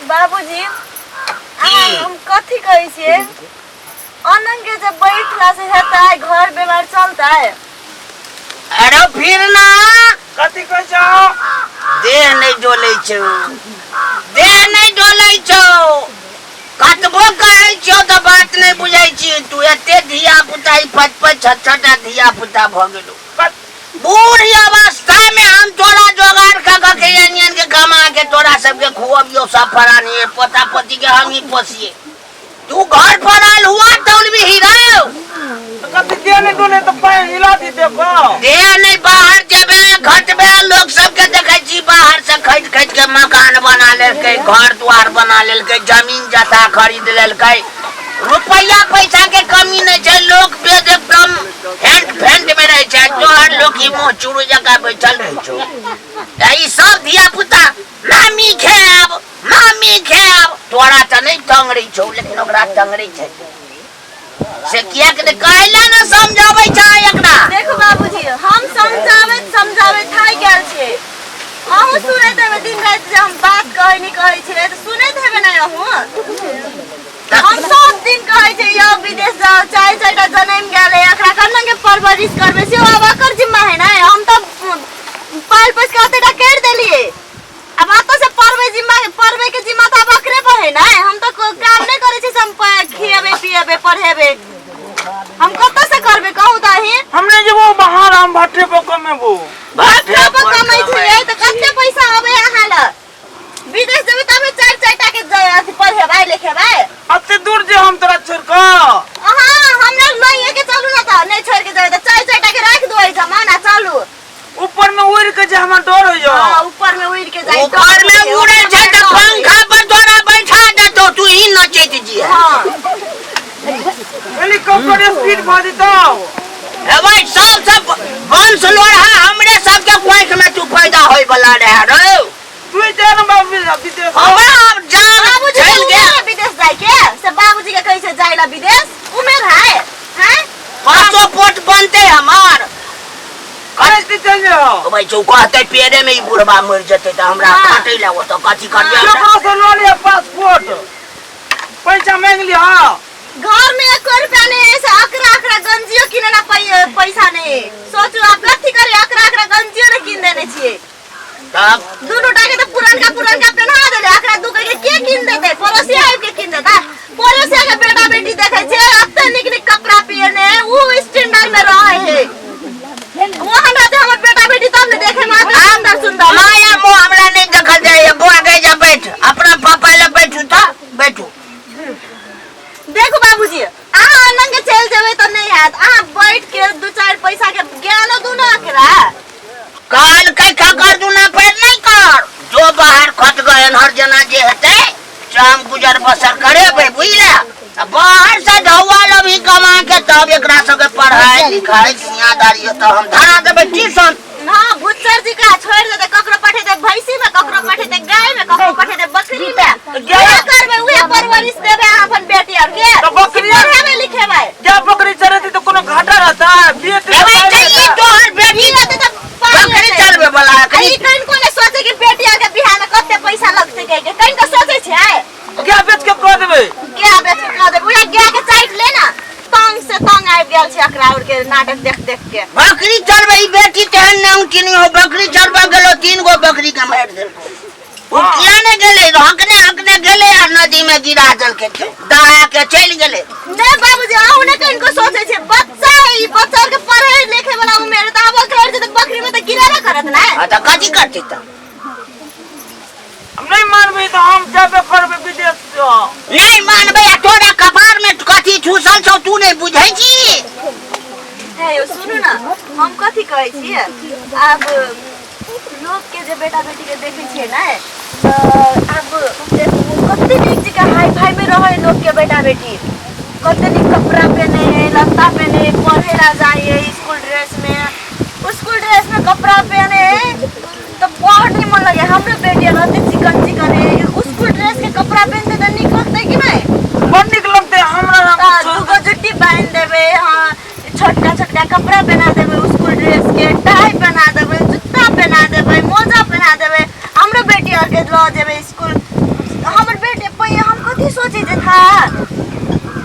बाबूजी, अहाँ की? हम कथी कहै छियै, अनंग के जे बैठला से हेतै घर व्यवहार चलतै? अरे फिर ना कथी कहै छौ? देह नहि डोलै छौ, देह नहि डोलै छौ। कतबो कहै छियौ तऽ बात नहि बुझै छी तू। एते धिया पुता ई पच पच छह छह टा धिया पुता भऽ गेलौ। बूढ़ अवस्था में हम तोरा जोगाड़ कऽ कऽ के आनि आनि के कमा के तोरा सबके खुअबियौ सब प्राणी, पोता पोती के हम ही पोसिए। तू घर पर आयल हुआ तौलबी ही रहो। कथी देह नहि डोले तऽ पैर हिला दी देखो। देह नहि, बाहर जेबे घटबे लोक सबके देखै छी बाहर से खटि खटि के मकान बना लेलकै, घर द्वार बना लेलकै, जमीन जथा खरीद लेलकै, रुपैआ पैसा के कमी नहि छै, लोक बेद एकदम हेंट फेंट में रहै छै। तोहर लोक ई मुँह चूरू जकाँ बैठल रहै छौ। आ ई सब धिया पुता मामी खायब मामी खायब, तोरा तऽ नहि टंगरै छौ लेकिन ओकरा टंगरै छै। से किएक ने कहला ने समझाबै छै एकरा। देखू बाबूजी, हम समझाबैत समझाबैत थाकि गेल छियै। अहूँ सुनैत हेबै दिन राति जे हम बात कहै नहि कहै छियै तऽ सुनैत हेबै ने अहूँ। हम सब दिन कहै छियै यौ विदेश जाओ, चारि चारि टा जनमि गेल है, एकरा केना के परवरिश करबै से आब एकर जिम्मा है ने। हम तऽ पाल पोसि के एतेटा करि देलियै, अब एतऽ से पढ़बै जिम्मा, पढ़बै के जिम्मा तऽ आब एकरे पर है ने। हम तऽ काम नहि करै छी से हम खिएबै पिएबै पढ़ेबै, हम कतऽ से करबै कहू तऽ अहीं। हम नहि जेबो बाहर, हम भट्टे पर कमेबो। भट्टे पर कमै छियै तऽ कते पैसा अबै अहाँ लग? विदेश जेबै तबे चारि चारि टा के अथी पढ़ेबै लिखेबै। अते दूर जे हम तोरा छोड़ कऽ? अहाँ हमरा लइए के चलू ने, तऽ नहि छोड़ के जेबै तऽ चारि चारि टा के राखि दू एहि जमाना चलू। ऊपर में उड़ के जे हमरा डर होइया। हाँ, ऊपर में उड़ के जाय। ऊपर में उड़े छै तऽ पंखा पर तोरा बैठा देतौ, तू ही नचैत जिहे। हाँ। हेलीकॉप्टर स्पीड भऽ जेतौ। हेबै सब सब वंश लोढ़ा हमरे सबके कोख में तू पैदा होय वाला रहे रौ। तू जा ना बाबू विदेश। हमरा आब जान बाबूजी चलि के गेल। उमेर है विदेश जाय के, से बाबूजी के कहै छै जाय ला विदेश, उमेर है हैं? पासपोर्ट बनतै हमर। कते चल जाओ। ओ भाई चौ कहतै पेड़े में ई बुढ़बा मरि जेतै तऽ हमरा हाँ। काटै ला ओतऽ कथी करबै हमरा? केकरो से लऽ लिअ पासपोर्ट, पैसा मांगि लिअ। घर में एको रुपया नहीं है, से अकरा अकरा गंजियो किने ला पैसा नहीं है। सोचू आप कथी करे, अकरा अकरा गंजियो ने किन देने छियै। तब दुनू टा के तऽ पुरनका पुरनका पेन्हा देले, अकरा दू के के किन देतै? पड़ोसिया आबि के किन देतै? पड़ोसिया के बेटा बेटी देखै छै एते नीक नीक कपड़ा पियने, उ स्टैंडर्ड में रहै है, वहाँ रहते हमर बेटा बेटी तब ने देखे में आते सुंदर सुंदर। माया मोह हमरा नहीं देखल जाइए। बौआ गए जा बैठ अपना पापा लग बैठू तऽ बैठू। देखू बाबूजी, अहाँ अनंग चलि जेबै तऽ नहि हैत, अहाँ बैठ के दू चारि पैसा के ज्ञानो दू ने एकरा। काल के खकर दुना पर नहीं कर, जो बाहर खट गए हर जना जे हेतै से हम गुजर बसर करेबै, बुझला? आ बाहर से ढौआ लभी कमा के तब एकरा सबके पढ़ाई लिखाई दुनियादारी तऽ हम धरा देबै ट्यूशन। हाँ, भुच्चर जी का छोड़ देते, ककरो पठेते भैंसी में, ककरो पठेते गाय में, ककरो पठेते बकरी में। उहे करबै, उहे परवरिश देबै अहाँ अपन बेटी आर के। तऽ बकरी पढ़ेबै लिखेबै। क्या बकरी चरेती तऽ कोनो घाटा रहता है? बेच देबै तऽ ई तोहर बेटी ई रहतै तऽ पाइ बकरी हेतै। चलबै वाला आ ई कनिको ने सोचे कि बेटी आर के बियाह में कते पैसा लगतै कहि के, कनिको सोचै छै? गाय बेच के कऽ देबै। गाय बेच के कऽ देबै, उहे गाय के चाटि ले ना। तंग से तंग आबि गेल छै एकरा और के नाटक देख देख के। बकरी चरबै ई बेटी तेहन नाम किनी हो, बकरी चरबै गेलो 3 गो बकरी के मारि देलको। ओ किया ने गेलै, हकने हकने गेलै आ नदी में गिरा देलकै, दहा के चलि गेलै। नहीं बाबूजी, अहूँ ने कनिको सोचै छै, बच्चा है ई, बच्चा के पढ़े लिखे वाला उमेर, तऽ आब ओकरा जे तऽ बकरी में तऽ गिरेबे करत ने। हाँ तऽ कथी करतै तऽ? हम नहीं मानबै तऽ हम जेबे करबै विदेश। नहीं मानबै आ तोरा कपार में कथी ठूसल छौ तू नहीं बुझै छी। हे यौ सुनू ना, हम कथी कहै छियै, आब लोक के जे बेटा बेटी के देखै छियै ने तऽ आब देखू कते नीक जकाँ हाई फाई में रहै लोक के बेटा बेटी, कते नीक कपड़ा पहने है, लत्ता पहने है, पढ़े ला जाइ है स्कूल ड्रेस में, स्कूल ड्रेस में कपड़ा पहने है तो बहुत निमन लगे। हमरो बेटी रहते चिकन चिकन है, स्कूल ड्रेस के कपड़ा पहनते तो नीक लगते कि नहीं? बड़ नीक लगते हमरा। तऽ दूगो जुट्टी बांधि देबै, हाँ, छोटका छोटका कपड़ा पहना देबै, स्कूल ड्रेस के टाई पहना देबै, जूता पहना देबै, मोजा पहना देबै, हमरो बेटी आर के लऽ जेबै स्कूल। हमर कथी सोचे जे था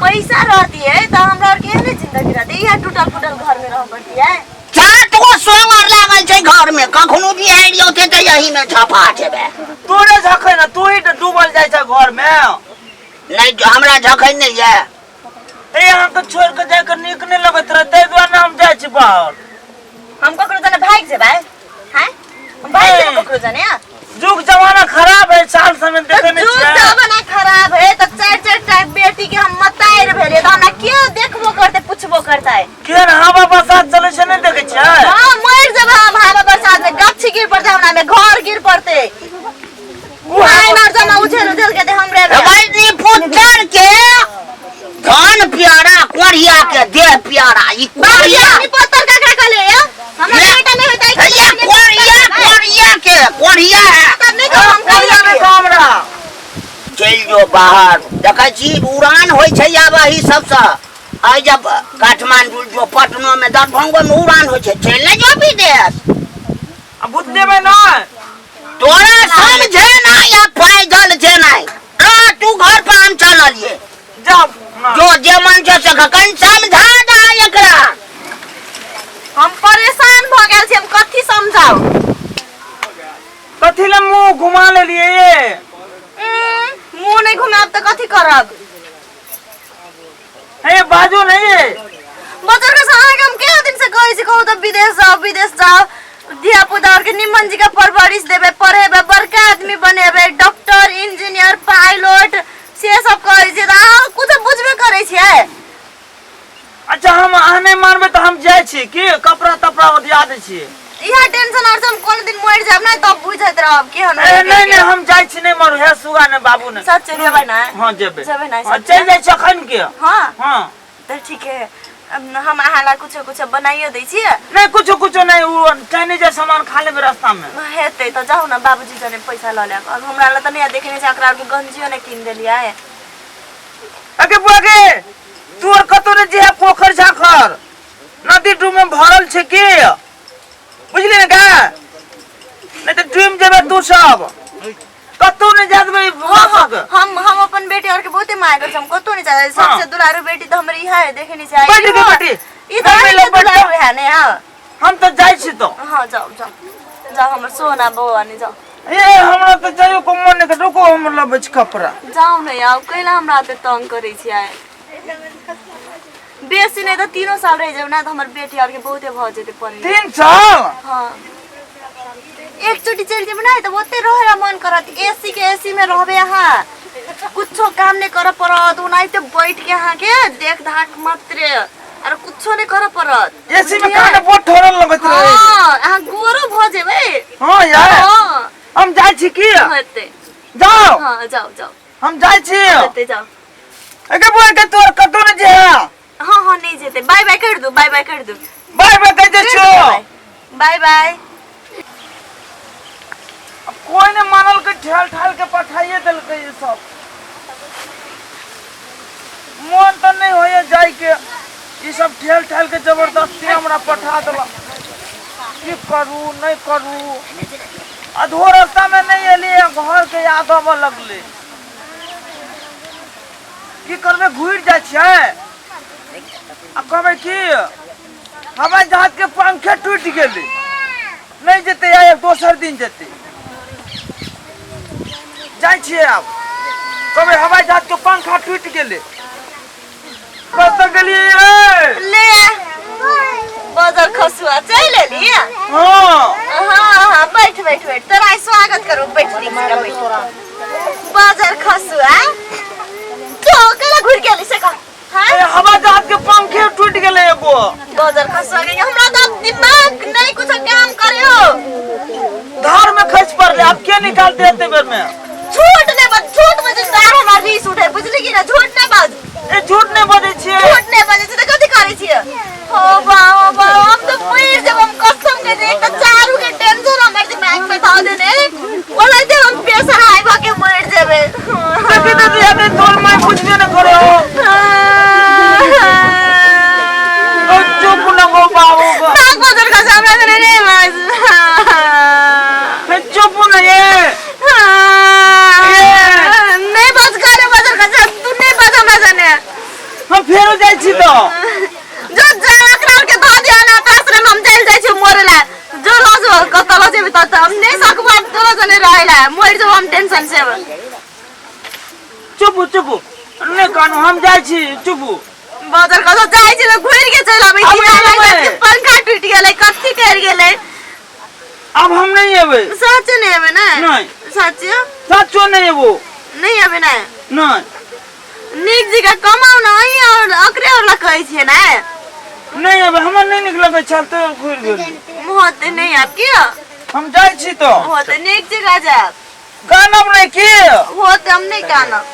पैसा रहती है तो हमरा और के एहने जिंदगी रहती इहा टूटल फूटल घर में रह पड़ती है। सात गो सोंगर लागल छै घर में, कखनो बिहाड़ि औते तऽ यही में झपा जेबै। तोरे झखै ना, तू ही तऽ डूबल जाइ छै घर में। नहि, हमरा झखै नहि ये। ए अहाँके छोड़ के जाइके नीक नहि लगैत रहै, ताहि दुआरे हम जाइ छी बाहर। हम ककरो जने भागि जेबै? हैं, हम भागि जेबै ककरो जने? जुग जमाना खराब है, साल समय देखे नहीं जुग छियै। जमाना खराब है तऽ चारि चारि टा बेटी के हम मतारि भेलियै तऽ हमरा के देखबो करतै पुछबो करतै? केहन हवा बसात चलै छै नहि देखै छियै? हाँ, मरि जेबै हम हवा बरसात में, गाछी गिर पड़तै हमरा में, घर गिर पड़तै, पानि आर जमा उझेल उझेल के दे हमरे में। भाई पुत्र के धन प्यारा, कोढ़िया के देह प्यारा। ई बाबूजी कोढ़िया अपनी पत्थर ककरा कहले या? हमरा ये- बेटा नहीं होता है। ये कोढ़िया, कोढ़िया के कोढ़िया है। तब नहीं कहब हम कोढ़िया कहलियै। नहि कहब हमरा। चलि जो बाहर, देखै छी उड़ान होइ छै आब एहि सबसँ। आइ जब काठमांडू जो, पटनो में, दरभंगो में उड़ान होइ छै, चलि नहि जो विदेश। आ बुझलेबै नहि। तोरा समझे नहि आ पैदल जेनाइ। रह तू घर पर, हम चललिए। जाओ। जो जे मन छै से कनि समझा दे एकरा। हम परेशान भऽ गेल छी, हम कथी समझाउ? कथी ले मुंह घुमा लेलिए ये? मुंह नहीं घुमाएब तऽ कथी करब? हे बाजू नहीं ये। बजर के अहाँके हम कए दिन से कहै छी, कहू तऽ विदेश जाउ, विदेश जाउ, धिया पुता आरके निमन जी के परवरिश देबै, पढ़ेबै, बड़का आदमी बनेबै, डॉक्टर, इंजीनियर, पायलट, से सब कहै छियै तऽ अहाँ कुछो बुझबे करै छियै? अच्छा, हम अहाँ नहि मानबै तऽ हम जाइ छी की कपड़ा तपड़ा ओरिया दै छी। इएह टेंशन आर से हम कोनो दिन मरि जायब ने तब बुझैत रहब केहन। ए, नहीं नहीं, हम जाइ छी, नहि मरू। हे सुगा ने बाबू ने। सच जेबै ने? हाँ, जेबै। जेबै ने? हाँ, चलि जाइ छी अखन के। हाँ। हाँ। तऽ ठीक है, हम अहाँ ला कुछो कुछो बनाइयो दै छियै। नहीं, कुछो कुछो नहीं, वो चाइनीज सामान खा लेबै रास्ता में। हेतै तऽ जाउ ने, बाबूजी जने पैसा लऽ लेब। और हमरा लए तऽ नहि देखने छै, एकरा आरके गंजियो नहि कीन देलियै। अगे बुआ गे, तू और कतौ ने जे पोखर झाखर नदी डूब में भरल छै की, बुझली ने गा? नहीं तऽ डूब जेबै तू सब, कतौ नहि जा देबै। हाँ हाँ, हम अपन बेटी और के बहुते माया करै छी, हम कतौ नहीं चाहे। सबसे दुलारू बेटी तऽ हमर इहा है, देखे नहीं चाहे। बैठ गे बेटी। ई तऽ नहीं, अहीं के बैठ दुलारू है ने? हाँ। हम तऽ जाइ छी तो। हाँ, जाओ जाओ जाओ, हमर सोना बौआ नहीं, जाओ। ए हमरा तऽ जाइयो के मन नहि, रुको, हम लबै छी कपड़ा। जाओ ने, आउ कैला हमरा एते तंग करै छियै? बेसी नहि तऽ 3 साल रहि जेबै ने तऽ हमर बेटी आरके बहुते भऽ जेतै पढ़े। 3 साल? हाँ, एकचोटि चलि जेबै ने तऽ ओते रहै ला मन करत। एसी के एसी में रहबै अहाँ, कुछो काम नहि करऽ पड़त, ओनाहिते बैठ के अहाँके देख धाक मात्रे, आर कुछो नहि करऽ पड़त। एसी में कान बोट ठोरल लगैत रहे। हाँ, अहाँ गोरो भऽ जेबै। हाँ यार। हाँ। हम जाइ छी की? हेतै। जाओ। हाँ, जाओ जाओ। हम जाइ छी। हेतै, जाओ। एके बुआ के, तोर कतौ नहि जे। हाँ हाँ, नहीं जेतै। बाय बाय कर दू, बाय बाय कर दू। बाय बाय कहि दै छियौ। Bye bye. अब कोई ने मानल के, ठेल ठाल के पठाइए देलकै। ई सब मन तऽ नहि होइए जाइके, ई सब ठेल ठाल के जबरदस्ती हमरा पठा देलक। की करू, नहि करू? अधो रास्ता में नहि एलियै, घर के याद आबऽ लगलै। की करबै? घुरि जाइ छियै आ कहबै की हवाई जहाज के पंखे टूटि गेलै, नहि जेतै, आइ दोसर दिन जेतै। जाइ छियै आब, कहबै हवाई जहाज के पंखा टूटि गेलै। कतऽ गेलियै रे? ले बजर खसुआ, चलि एली? हाँ। हाँ हाँ, बैठ बैठ बैठ, तोरा आइ स्वागत करू, बैठ नीक जकाँ बैठ। बजर खसुआ, तो केला घुरि गेली से कह? हाँ? ए, हवा जहाज के पंखे टूटि गेलै एगो। बजर खसुआ के, हमरा तऽ आब दिमाग नहि कुछ काम करियो। धार में खसि पड़लै, आब के निकालते एते बेर में? झूठ नहि बाज, झूठ बजै तऽ आर हमरा रीस उठे, बुझली कि ना? झूठ नहि बाज। ए झूठ नहि बजै छियै। झूठ नहि बजै छै तऽ कथी करै छियै? हो बा, हो बा, हम तऽ मरि जेब, हम कसम के एक तऽ चारू के टेंशन हमर दिमाग में धऽ देने, ओनाहिते हम बेसहाय भऽ के मरि जेबै। देखी तऽ दिया तोर माय बुझबे ने करे हो। ओ चुप न गो बाबू गो। नाक बजर का सामना करे रे बस। ए, चुप न ये। नहीं बस करे बजर का। छी तऽ। जो जा एकरा के धऽ दिया ना आश्रम, हम चलि जाइ छी मरे ला। जो लऽ जो, कतऽ लऽ जेबी ततऽ। हम नहि सकबो आब तोरा जने रहै ला, मरि जेबो हम टेंशन से। चुप चुप, नहि कानू, हम जाइ छी, चुप। बजर कतऽ जाइ छी तऽ घुरि के चलि आबै छी। आब नहि एबै। पंखा टूटि गेलै, कथी करि गेलै? आब हम नहि एबै। सच नहि एबै ने? नहि। सच? सचो नहि एबो। नहि एबै ने? नहि। नीक जकाँ कमाउ ने, अहीं आओर ओकरे आओर लए कहै छियै ने। नहि एबै, हमरा नहि नीक लगै छल तऽ घुरि गेली। होते नहि आब किया? हम जाइ छी तऽ। होते, नीक जकाँ जायब। कानब नहि की? होते, हम नहि कानब।